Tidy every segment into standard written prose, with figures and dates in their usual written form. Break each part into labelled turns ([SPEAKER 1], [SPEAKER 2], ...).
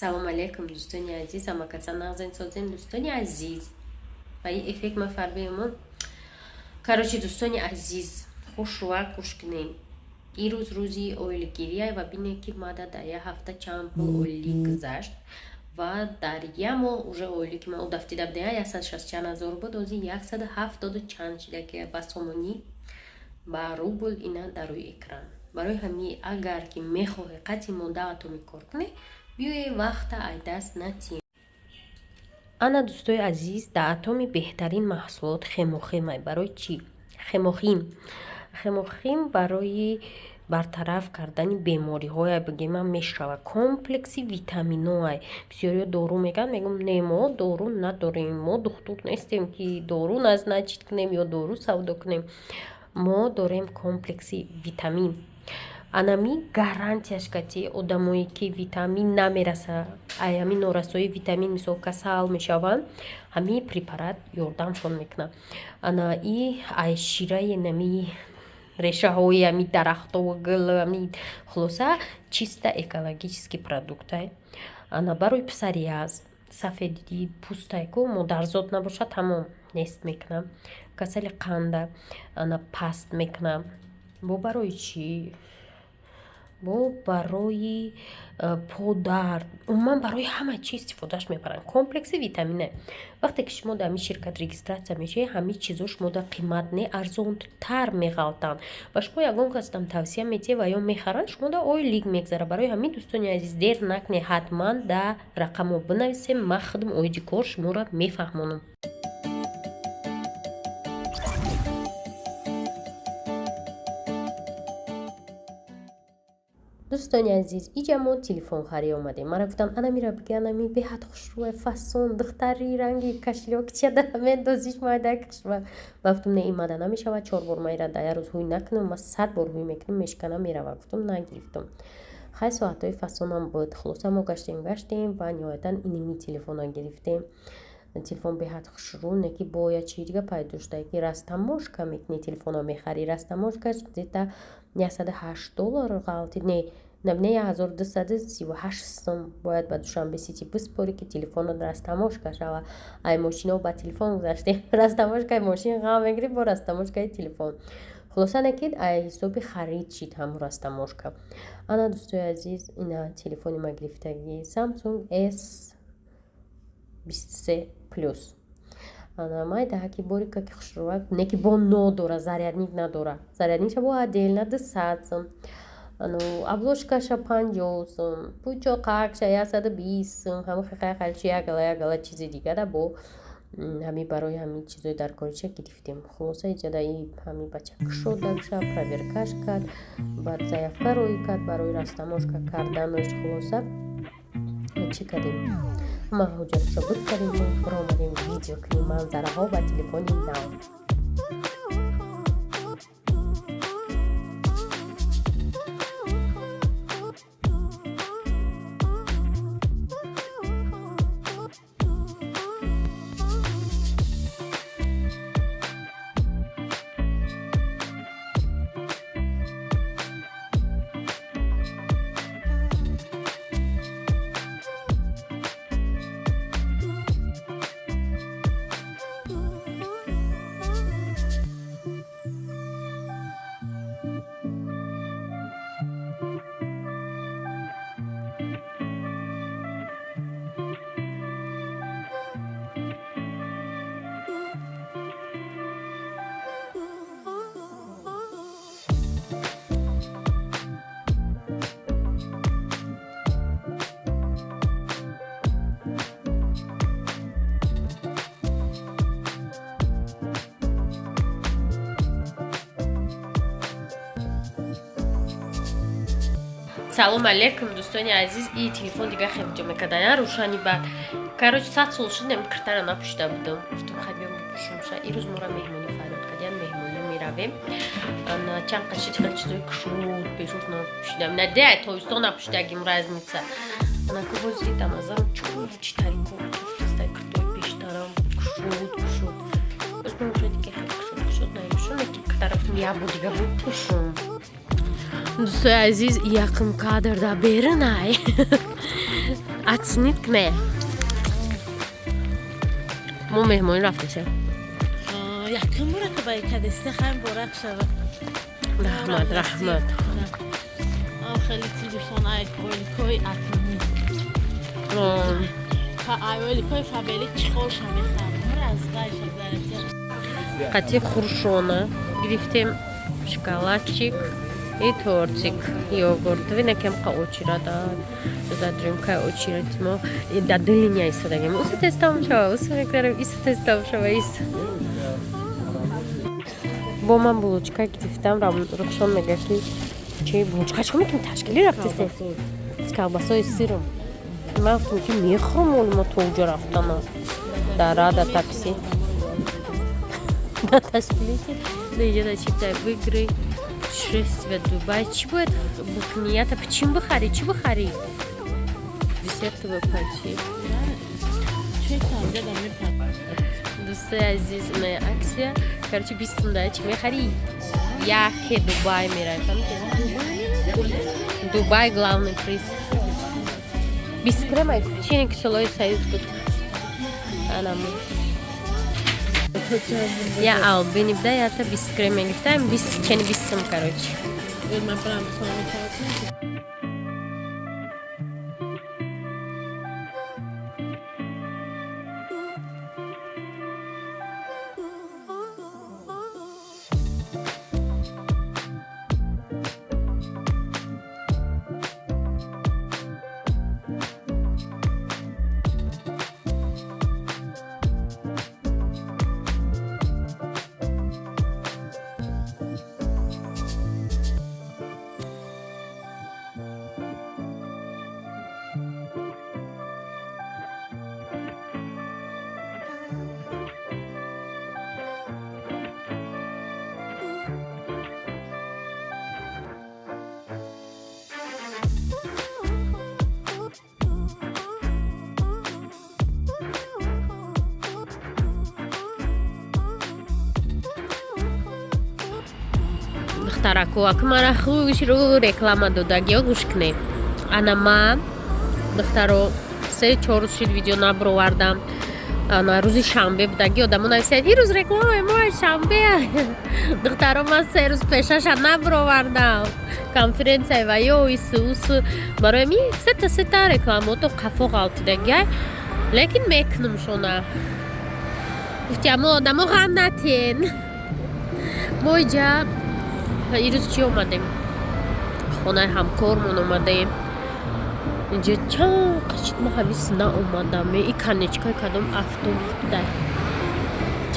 [SPEAKER 1] Салом алейкум, дӯстони азиз, ҳамакаса нағзен, созен, дӯстони азиз. Ва ин эффект ма фарбиамон. Короче, дӯстони азиз, хушрӯа гӯш кунем. Ирӯз рӯзи оилгирия ва бинем, ки мада дар як ҳафта чанд пул ойлик гузашт ва дар як моҳ уже ойлики ман удафтида будем, 160 чанд ҳазор буд, ҳозир 170 чанд шида, ки ба сомонӣ, ба рубл ина дар рӯи экран. Барои ҳамин, агар ки мехоҳӣ қатъи монда атоми кор кунӣ, биёе, вақта ай даст натиҳ. Ана, дӯстои азиз, дар атоми беҳтарин маҳсулот хемохимай. Барои чӣ хемохим? Хемохим барои бартараф кардани бемориҳое бигемам мешавад, комплекси витаминоай. Бисёриё дору мегӯянд, мегӯм, не, мо дору надорем, мо духтур нестем, ки дору назначить кунем ё дору савдо кунем. Мо дорем комплекси витамин. Анами гарантияш кати одамое ки витамин намераса, ай ҳамин норасоии витамин, мисол, касал мешаванд, ҳамин препарат ёрдамшон мекунад. Ана и ай шираи нами решаҳои ҳами дарахтову гул, ҳами, хулоса, чисто экологический продуктай. Ана барои псориаз, сафедии пӯстай ку модарзод набошад, тамом нест мекунам. Касали қанда ана паст мекунам. Бо барои чӣ? Бо барои подард, умуман барои ҳама чиз истифодааш мебаранд. Комплекси витамина. Вақте ки шумо дар ҳамин ширкат регистрация мешавед, ҳамин чизо шумода қимат не, арзонтар меғалтанд ва шумо ягон касам тавсия медиҳед ва ё мехаранд, шумода ойлик мегзарад. Барои ҳамин, дӯстони азиз, дер накунед, ҳатман дар рақамҳо бинависем, ман худам оиди кор шуморо мефаҳмонам. Дӯстони азиз, иҷа мо телефонхарӣ омадем. Мара гуфтам, анамира биги, анами беҳад хушрӯя, фасон, духтари, ранги кошелёкчада мендозиш, майдак хушрӯя. Ба гуфтам, не, ин мада намешавад, чор бор ма ира дар як рӯз ҳуй накунам, ма 100 бор ҳуй мекунам, мешканам, мерава. Гуфтам, нагирифтам. Хай, соатҳои фасонам буд. Хулоса, мо гаштем, гаштем ва ниҳоятан иними телефона гирифтем. Телефон беҳад хушрӯ, не ки бо як чизи дига пайдо шуда, ки растаможка мекунӣ, телефонро мехарӣ, растаможкаш где-то 108 доллар ғалтид, не, не, 1238 сум бояд ба Душанбе Сити биспорӣ, ки телефонот растаможка шава. Ай мошино ба телефон гузаштем, растаможкаи мошин ғам мегирифт, бо растаможкаи телефон. Хулоса, не ки ай ҳисоби харид шид ҳамун растаможка. Ана, дӯстои азиз, ина телефони ма гирифтагӣ, Samsung S23 плюс. Ана майдаҳаки борика, ки хушрӯак, не ки бо нодора, зарядник надора, зарядникша бо отдельно 200 сум, ану обложкаша 50 сум, пучоқакша 120 сум. Ҳама хелчи ягала ягала чизи дигара бо ҳами барои ҳамин чизои дар корича гирифтем. Хулоса, иҷада и ҳами бача кушодакша, проверкаш кард, баъд заявка роӣ кард барои растаможка карданаш. Хулоса, чӣ кардем? Ҳама ҳуҷҷаташо буд кардем, баромадем видео кунем манзараҳо ба телефони нав. Салом алейкум, дӯстони азиз. И телефон дига хеле ҷо мекарда, я рӯшани. Баъд, короче, 100 сол шуд, нем киртара напӯшида будам. Гуфтам, хай, биём бипӯшумша. Ирӯз моро меҳмонӣ фарёд кардиян, меҳмонӣ меравем. Чанд қаши хеле чизои кушуд бешуд напӯшидам. На де, тобистон напӯшидагим, разница. Анаку ҳозир дар назарам чӣ тарико киртои пештарам кушуд кушуд. Уже дига хеле кушуд кушуд наипӯшум, лекин киртара гуфтам, як бор дига бипӯшум. Дӯстои азиз, якум кадр да берунай. Оценить кне. Мо меҳмонӣ рафтесем.
[SPEAKER 2] Якум бора ки ба кадесте хайм борак шава.
[SPEAKER 1] Раҳмат, раҳмат.
[SPEAKER 2] Хеле телефон ай ойликои атомӣ. Ойликои фабели чихолша мехарам. Аз гайша зарати.
[SPEAKER 1] Қати хуршона гирифтем, шоколадчик и тортик, йогурт. Винакем қа очирада. Задрим кай очирад мо да дилиня истодагем. Уса тез тамом шава, уса мекунем, иса тез тамом шава, ис. Бо ман булочка гирифтам, Рухшон мега ки чи булочка чӣ мекунӣ, ташкилӣ рафтесте? С колбасои сыром. Ман гуфтам ки мехӯрам, оли мо то уҷо рафтана. Дар рада такси. Да ташкилӣ чи? Иҷода чиптай выиграй путешествие Дубай. Чӣ бояд букнията? Чим бихарӣ? Чӣ бихарӣ? Десертовый пачи. Дӯстои азиз, ина акция. Короче, 20 сум да чӣ мехарӣ? Яхе Дубай мерай. Дубай главный приз. 20 крем ай чине ки солои союз буд. Анаму. Я Албини буда, я та 20 крем мегирифтам, 20 чени 20 сум, короче. Духтарако, ака мара хушрӯ реклама додагиё, гӯш кунед. Ана ман, духтаро, 3-4 рӯз шид видео набировардам. Ана рӯзи шанбе будаги, одамо нависияд, ин рӯз рекламаи мо шанбе. Духтаро, ман 3 рӯз пешаша набировардам. Конференсияи ва ё ису усу барои ми сета сета рекламаото қафо ғалтидагиай, лекин мекунам шона. Гуфти амо одамо ғам натен. Мо иҷа ирӯз чӣ омадем? Хонаи ҳамкормон омадем. Инҷо чанд қашид ма ҳамис наомадам. И конечкаи кадом автобус будай?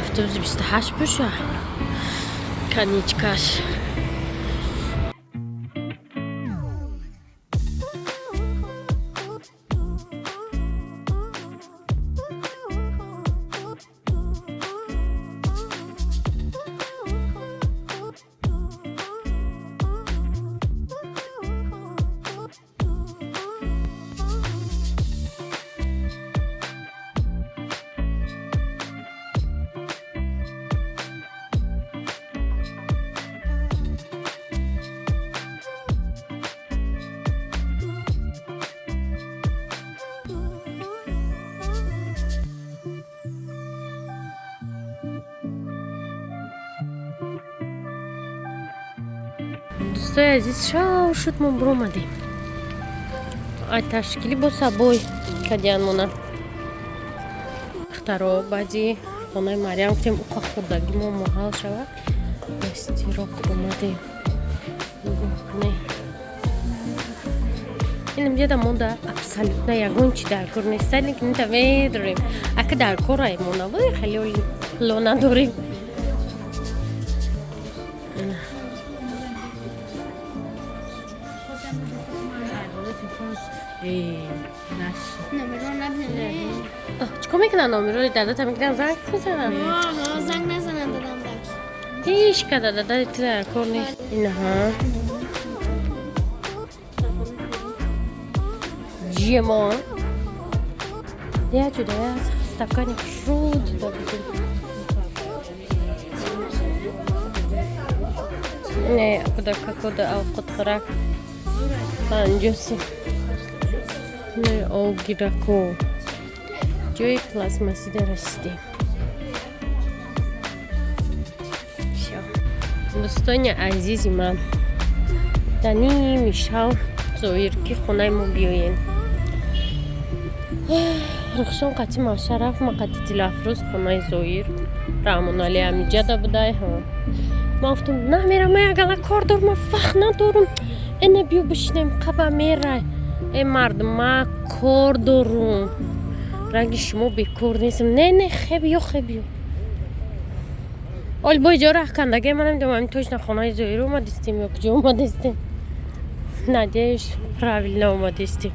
[SPEAKER 1] Автобуси 28 боша. Конечкаш. Дӯстои азиз, шав шуд, мо биромадем. Ай ташкилӣ бо сабой кадианмона. Духтаро, баъди хонаи Марьям гуфтем, уқа хӯрдагӣ мо муҳал шавад. Истирок омадем. Нигоҳ кунед. Ин инҷа монда абсолютно ягон чи дар кор нест, лекин инта медорем. Ака дар кор ай монда, хеле ло надорем. Чикор мекунанд номерои дадата мекунанд, занг мезананд?
[SPEAKER 3] Занг назананд дадам дар.
[SPEAKER 1] Ҳеч када дада ти дар кор нест. Инаҳа. Ҷиемон. Я ҷуда я стакани хушрӯ дида будем. Не, куда какода авқот хӯрак. Панҷоси. Овгирако, ҷои пластмассида расидем. Всё, дӯстони азизи ман, дар ними шав Зоир ки хонаи мо биёен. Рухшон қати Машараф, ма қати Дилафрӯз хонаи Зоир. Раҳмонали амиҷада будай. Ман гуфтам, намерам, ма ягала кор дорам, ма вақт надорам. Эна, биё бишинем, қаба мерай. Э, мардум, ма кор дорум, ранги шумо бекор нестам. Не, не, хе биё, хе биё. Ол бо иҷо раҳ кандаге, ман намедонам, ами точно хонаи Зоир омадистем ё куҷо омадистем. Надеюсь, правильно омадистем.